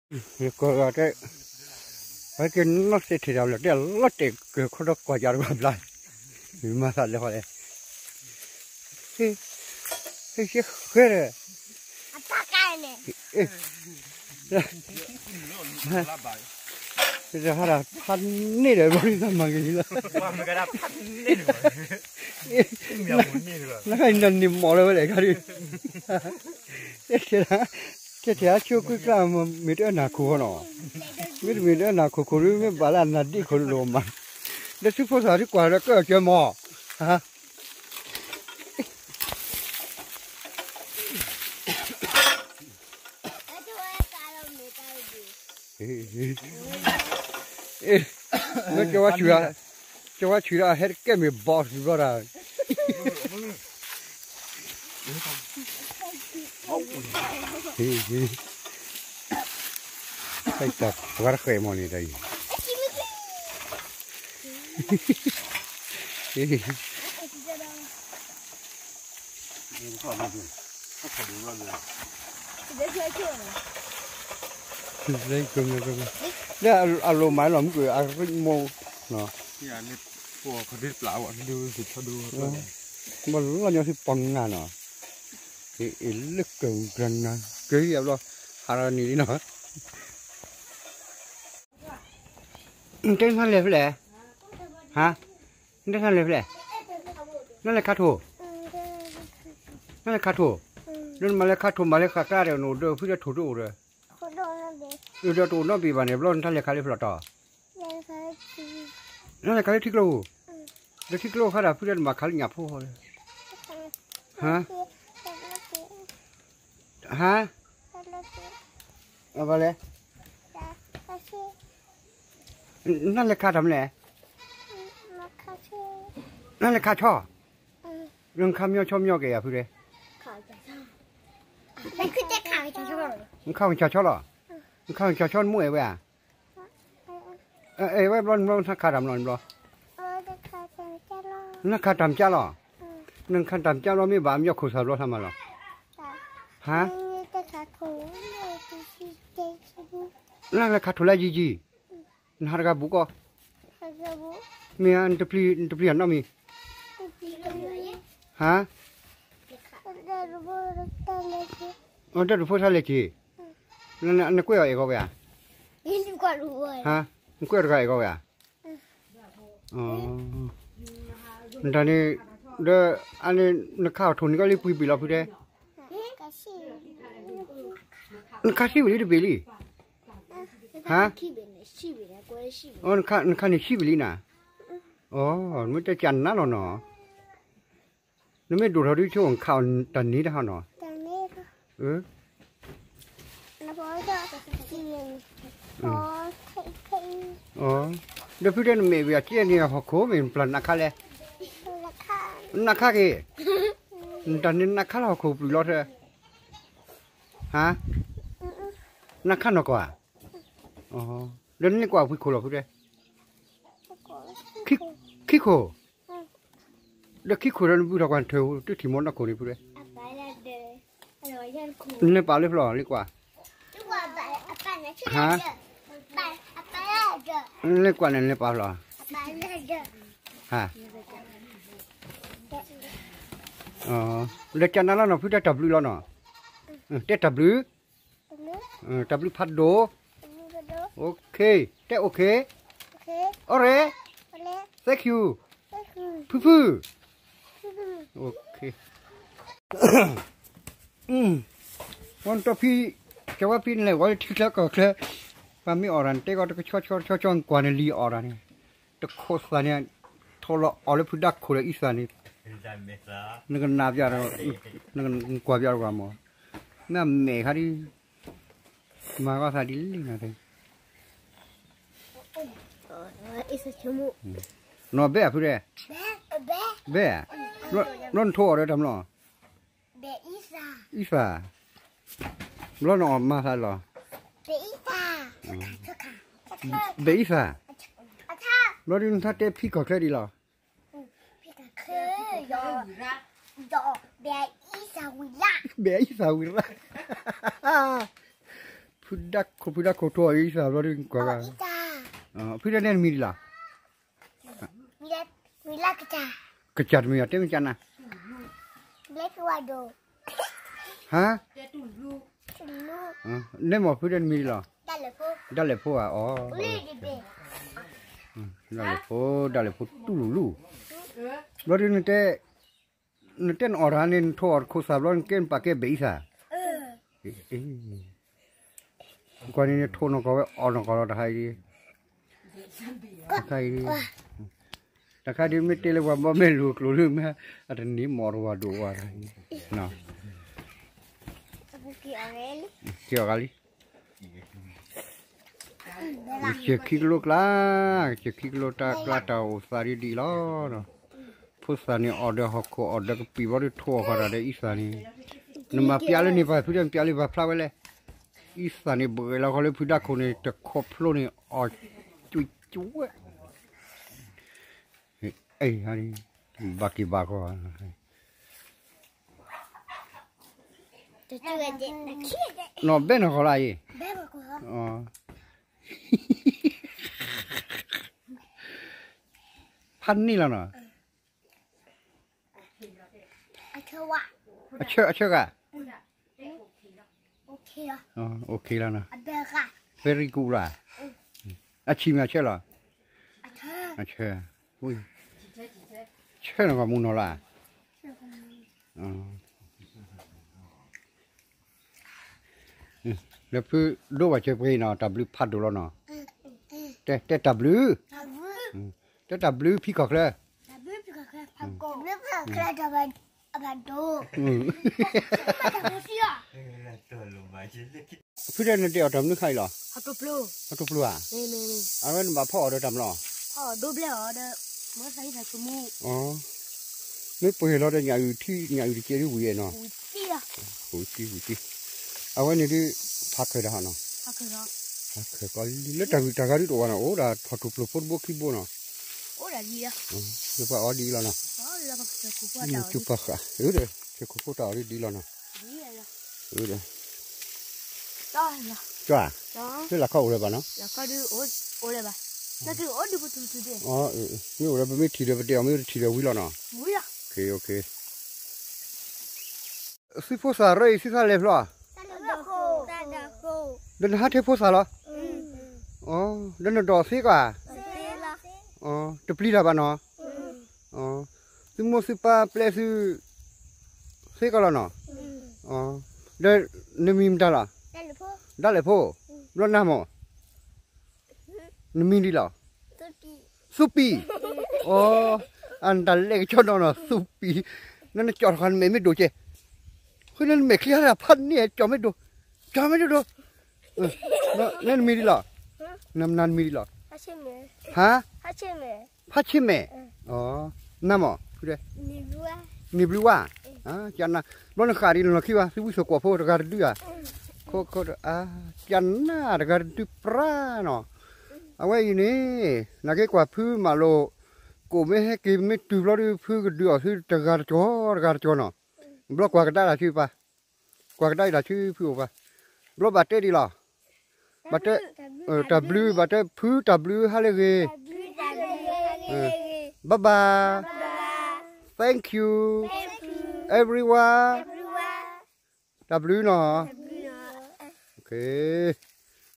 ယကိးဂၤတဲ, ဝဲက့ၤနီၢ်စ့ထံးတၢ်ဘျီ တဲလီၤတဲာ်က့ၤခိၣ်ဒီးကွၢ်ယၤတကွၢ်ဘျါ, မၤသးလဲၤဃီလဲၣ်, ဟ့ၣ်ဃဲဒီး, ဟါဒၣ်ဖးန့ၢ်ဒီးဘၣ်ဒ်သးမၤက့ၤလီၤ, နခါအံၤနန့ၢ်မီၢ်လၢဝဲလဲၣ်ခါဒုး, တဲထဲး, တဲထဲးအဆိကွံာ်ကျါ မ့ၢ်တအၢနၤခိၣ်ဃီနီၤ, မ့တမ့ၢ်တအၢနၤခိၣ်ခိၣ်ဒုး မ့ၢ်ဘၣ်လၢအနၤဒ့ခိၣ်ဒုးလီၤမး, ဒီးသုဖိသၣ်ဒုးကွၢ်ဒီးကၢၢ်ကၢမီၢ်, ဟါ မ့ၢ်ကဝါဆူၣ်, ကဝါဆူၣ်ဒီးအဟဲတကဲမ့ၢ်ဘီစံးဘျီဒၣ်, တၢ်ပှၤတဃဲးမီၢ်န့ၣ်တၢ်အံၤ လၢအလိၤမးလီၤမုၢ်ကွံာ်အရ့မိၢ်, ဘၣ်လီၤညီသုပီၢ်နၤနီၤ, အ့ၣ်လၢကၢၢ်ကၢၢ်နၤက့ၤယဘျီ, ဟးရၤနံၤလံနီၤ, နတဲနလဲၤဖဲလဲၣ်, ဟါ, နတဲနလဲၤဖဲလဲၣ်, နလဲၤခါထိၣ်, နလဲၤခါထိၣ်, ဒီးနမၤလဲၤခါထိၣ် မၤလဲၤဃာ်ကျါဒီး နအိၣ်ဒီးဖုဒီးထိၣ်တအိၣ်ဒီး, ဒီးတအိၣ်နီတဘ့ၣ်ဘၣ်န့ၣ် ဘျီနတၢ်လဲၤခါလၢဖျီၣ်တီၤ, နလဲၤခါလၢထံကျိ, ဒီးထံကျိခါဒီး ဖုဒီးနမၤခါလၢညၣ်ဖိဃီဒီး, ဟါ, ဟါ, အဘၣ်လဲၣ်, နလဲၤခါတၢ်မနုၤလဲၣ်, နလဲၤခါဆီ, နခါမညီဆီမညီက့ၤယၤဖုတဲ, နခါကၢ်ဆီလီၤ, နခါကၢ်ဆီနမိၢ်အဲၣ်ဝဲဧါ, အဲၣ်ဝဲဘျီနဘျီ နခါတၢ်မလီၤနဘျီ, နခါတၢ်မကၢ်လီၤ, နခါတၢ်မကၢ်လီၤ မ့ၢ်ဘၣ်မညီခိၣ်သၣ်ဘျီသးမးလီၤ, ဟါ, နလဲၤခါထိၣ်လၢယံၤယံၤ, နဟးတဂၤဘူးကီး, မ့ၢ်ဧါ, နတပျံၤအနီတမံၤ, ဟါ, တၢ်တဖိတၢ်လဲၤက့ၤ, နကွဲၢ်အီၤအဲၣ်ဂီၤဝဲဧါ, ဟါ, နကွဲၢ်အီၤတဂၤအဲၣ်ဂီၤဝဲဧါ, နတၢ်န့ၣ်, ဒီး, အန့ၣ်, နခါအီၤထိၣ်န့ၣ်ကီးလၢပှံၤဘ့ၣ်လီၤဖုတဲ, နခါဆံးဝံၤလံတဘ့ၣ်လံ, ဟါ, နခါန့ၣ်ဆံးဝံၤလံနၤ, အမ့ၢ်တဲကၢ်နါလီၤနီၤ, နမ့ၢ်ဒိၣ်ထီၣ်ဒုးဆိ နခါအီၤတၢ်န့ၣ်တဟါနီၤ, ဒီးဖုတဲနမဲာ်ဝံၤအကဲန့ၣ်ဟီၣ်ခိၣ်မ့ၢ်ပျၢ်နးခါလဲၣ်, နးခါက့ၤ, နတၢ်န့ၣ်နးခါလၢဟီၣ်ခိၣ်ပျုၢ်လီၤထဲ, ဟါ, နးခါနီၢ်ကီၢ်ဧါ, ဒီးနကွၢ်ဖုခိၣ်လီၤဖုတဲ, ခံခိၣ်, ဒီးခံခိၣ်ဒီးနဘုထီၣ်ကွၢ်ထၢၣ် တထံၣ်မီၢ်နီၢ်ခိၣ်န့ၣ်ဖုတဲ, နလဲၤပာ်လၢဖျီၣ်လံကွၢ်, ဟါ, နလဲၤကွၢ်န့ၣ်နလဲၤပာ်ဖျီၣ်, ဟါ, ဒီးကနၣ်လီၤနီၤ ဖုတဲတၢ်ဘျုးလီၤနီၤ, တဲတၢ်ဘျုး, တၢ်ဘျုးဖးဒိၣ်, အိၣ်ခ့, တဲအိၣ်ခ့, အိၣ်ရ့, thank you, ဖုဖု, ဝဲတီဖံ, ကဝဲဖံန့ၣ်လဲၤဝဲလၢထံချၢကီၢ်ချၢ, ပှၤမ့ၢ်အီၣ်တၢ်န့ၣ် တဲကီးတကဆီဆီဆီဆီ ကွၢ်န့ၣ်လံအီၣ်တၢ်န့ၣ်, တခိးသၣ်န့ၣ်, ထီၣ်လီၤအီၣ်လၢဖုဒါခိၣ်ဒီးအံသၣ်န့ၣ်, နကနၣ်ပျးဒီး, နကွၢ်ပျးဒီးကွၢ်မး, မ့ၢ်အမဲာ်ခါဒ်, မၤဂီၤသးဒ်လဲၣ်နၤ, နီၢ်ဘဲၣ်အဖုတဲ, ဘဲၣ်, ဘျီနထိအီၤဒီးတၢ်မလီၤ, အံသၣ်, ဘျီနအီၣ်မၤသးလီၤ, ဘဲၣ်အံသၣ်, ဘျီဒုးနထါတဲဖံကီၢ်ချၢဒ်လီၤ, ဘဲၣ်အံသၣ်ဝံၤရၣ်, ဖု ဖုဒၣ်ခိၣ် ဖုဒၣ်ခိၣ်ထိၣ်အံၤသးဘျီဒုးကွၢ်ဂၤ, ဖုဒၣ်နဲၣ်တမံၤဒံးလီၤ, ကစၢ်တမံၤအီၤတဲမ့ၢ်ကနၤ, ဟါ, နဲၣ်မ့ၢ်ဖုဒၣ်တမံၤဒံးလီၤ, ဒၣ်လဲာ်ဖိဧါ, အီၤ, ဒၣ်လဲာ်ဖိ ဒၣ်လဲာ်ဖိတူၢ်လူၤလူၤ, ဘျီဒုး နတဲနအီၣ်တၢ်န့ၣ် နထိၣ်အီၤတခိၣ်သးဘျီ နကဲနပာ်ကဲဘဲးအံသး, ကွၢ်န့ၣ် နထိၣ်နီၢ်ကီၢ်ဝဲအီၣ်နီၢ်ကီၢ်လီၤ တခါအံၤ, တခါအံၤ, တခါဒုးမ့ၢ်တဲလၢပှၤဘီမဲာ်လိၤကျိၤလၢမ့ၢ် အတနံၤမီၢ်တဝၤဒိၣ်ဝဲ, က့ၤအီၣ်ဂၤလံ ကစၢၢ်ခံကလိကျါ, ကစၢၢ်ခံကလိတၢ်ကျါတၢ်အိၣ်သးဒ်ဒ်လီၤ, ဖိသၣ်န့ၣ်အီၣ်ဒီးဟီၣ်ခိၣ်အီၣ်ဒီးကပံာ်ဘျီဒုးထိၣ်အီၣ်ဃာ်တၢ်ဒီးအံသၣ်န့ၣ်, နမၤပျးလၢန့ၣ်ပှၤဖုဒၣ် နပျးလၢပှၤဖျါဝဲလဲၣ်, အံသၣ်န့ၣ်ဘှဲးလီၤဃီလၢဖုဒၣ်ခိၣ်န့ၣ် တခီဖျိန့ၣ် အီၣ်ကွံာ်ကွဲ, ဘၣ်က့ၤဘၣ်ဃီ နီၢ်ဘဲနီၢ်ကီၢ်လၢအံၤ, ဖးန့ၣ်လီၤနီၤ, အဆၢဂၤ, အိၣ်ခ့လီၤ, very good လီၤ, အဆံးမ့ၢ်အဆၢလီၤ, အဆၢ, ဆၢနီၢ်ကီၢ်မူနီၢ်လီၤ, လၢဖုဒိၣ်ဘၣ်စၢၤပှ့ၤနီၤ တၢ်ဘျုးဖးဒိၣ်လီၤနီၤ, တဲတၢ်ဘျုး, တဲတၢ်ဘျုးဖံကီၢ်ချၢ, ဖုဒၣ်န့ၣ်တဲအီၤတၢ်မနုၤခါအံၤလီၤ, ဟီၣ်တပျိၤ, အဝဲန့ၣ်ဘၣ်ဖီအီၣ်ဒီးတၢ်မနုၤလီၤ, မ့ၢ်ပှဲၤလီၤဒီး ညၣ်အုၣ်ထံ ညၣ်အုၣ်တကဲဒ်ဝံၤအဲၣ်နီၤ, ဝံၤတံၢ်, အဝဲန့ၣ်ဒ် ဖးခၢၣ်ဒၣ်ဟီနီၤ, ဖးခၢၣ်ကီလံ လၢတၢ်ဂုၢ်တၢ်ဂၤဒ်တအိၣ်ဘၣ်နီၤ အိၣ်ဒၣ်ထီၣ်ထူၣ်ပျိၤဖိတဘိခံဘိနီၤ, လၢပှၤအီၣ်ဒ်အံၤလီၤနီၤ, မ့ၢ်တူၢ်ပှၤဃး, ဒီး ဆဲးခိၣ်ဖိတၢ်အီၣ်ဒ်ဒ်လီၤနီၤ, ဒီး ကၠီ, လၢလာ်ခီအိၣ်လၢၤဘၣ်နီၤ, မ့ၢ်အိၣ်ဒီးပမ့ၢ်ထံၣ်ဒီးပတဲအီၤ မ့ၢ်တထံၣ်ဒီးပဝံၤလီၤနီၤ, သုဖိသၣ်ရၢအံၤ သုသးလဲၤဖျီ, ဒီးနဟးထဲဖိသၣ်လီၤ, ဒီးနဒိးသ့ကီးဧါ, တပျံၤတၢ်ဘၣ်နီၤ, သုမိၢ်သုပၢ်ပျဲသု သ့ကီးလီၤနီၤ, ဒီးနမံၤမတၤလီၤ, ဒၣ်လဲာ်ဖိ, ဘျီနၤမး နမံၤဒ်လဲၣ်, သူပံၤ, အီ, အနတၢ်လဲၤကဆီနီၤနီၤ သူပံၤ, နနကၠီၣ်တခီနမဲာ်မ့ၢ်ဒိၣ်ကဲ, ဃုနနမဲာ်ချံဟါဖးန့ၢ်ကၠီၣ်မ့ၢ်ဒိၣ်, ကၠီၣ်မ့ၢ်ဒိၣ်ဒိၣ်, နနမံၤဒ်လဲၣ်, နမံၤဒ်လဲၣ်, ဟါ, ဖးဆ့မဲာ်, နၤမး, န့ၣ်ဘျုးဝါ, ဘျီနဃၣ်ဒ်နလီၢ်ခံဘၣ် သုဝံစိာ်ကွီၢ်ဖိတဂၤတဒုဧါ, ခိခိ, ကနၣ်တဂၤတဒုပြၢ်နီၤ, အဝဲအံၤန့ၣ် နာ်က့ကွၢ်ဖုမၤလိာ်, ကိၣ်မ့ၢ်ဟဲက့ၤမ့ၢ်တုၤဘျီဒုး ဖုကဒုးအီၣ်သုတဂၤတကၠီၤ တဂၤတကၠီၤနီၤ, ဘျီကွၢ်ကဒါတၢ်ဆူပၢ်, ကွၢ်ကဒါအံၤတၢ်ဆူဖုအိၣ်ပၢ်, ဘျီဘၣ်တဲဒ်လဲၣ်, ဘၣ်တဲ, တၢ်ဘျုး ဘၣ်တဲဖုတၢ်ဘျုးဟါလၢအဂ့ၤ, ဘၣ်ဘၣ်, thank you, everyone, တၢ်ဘျုးနီၤ,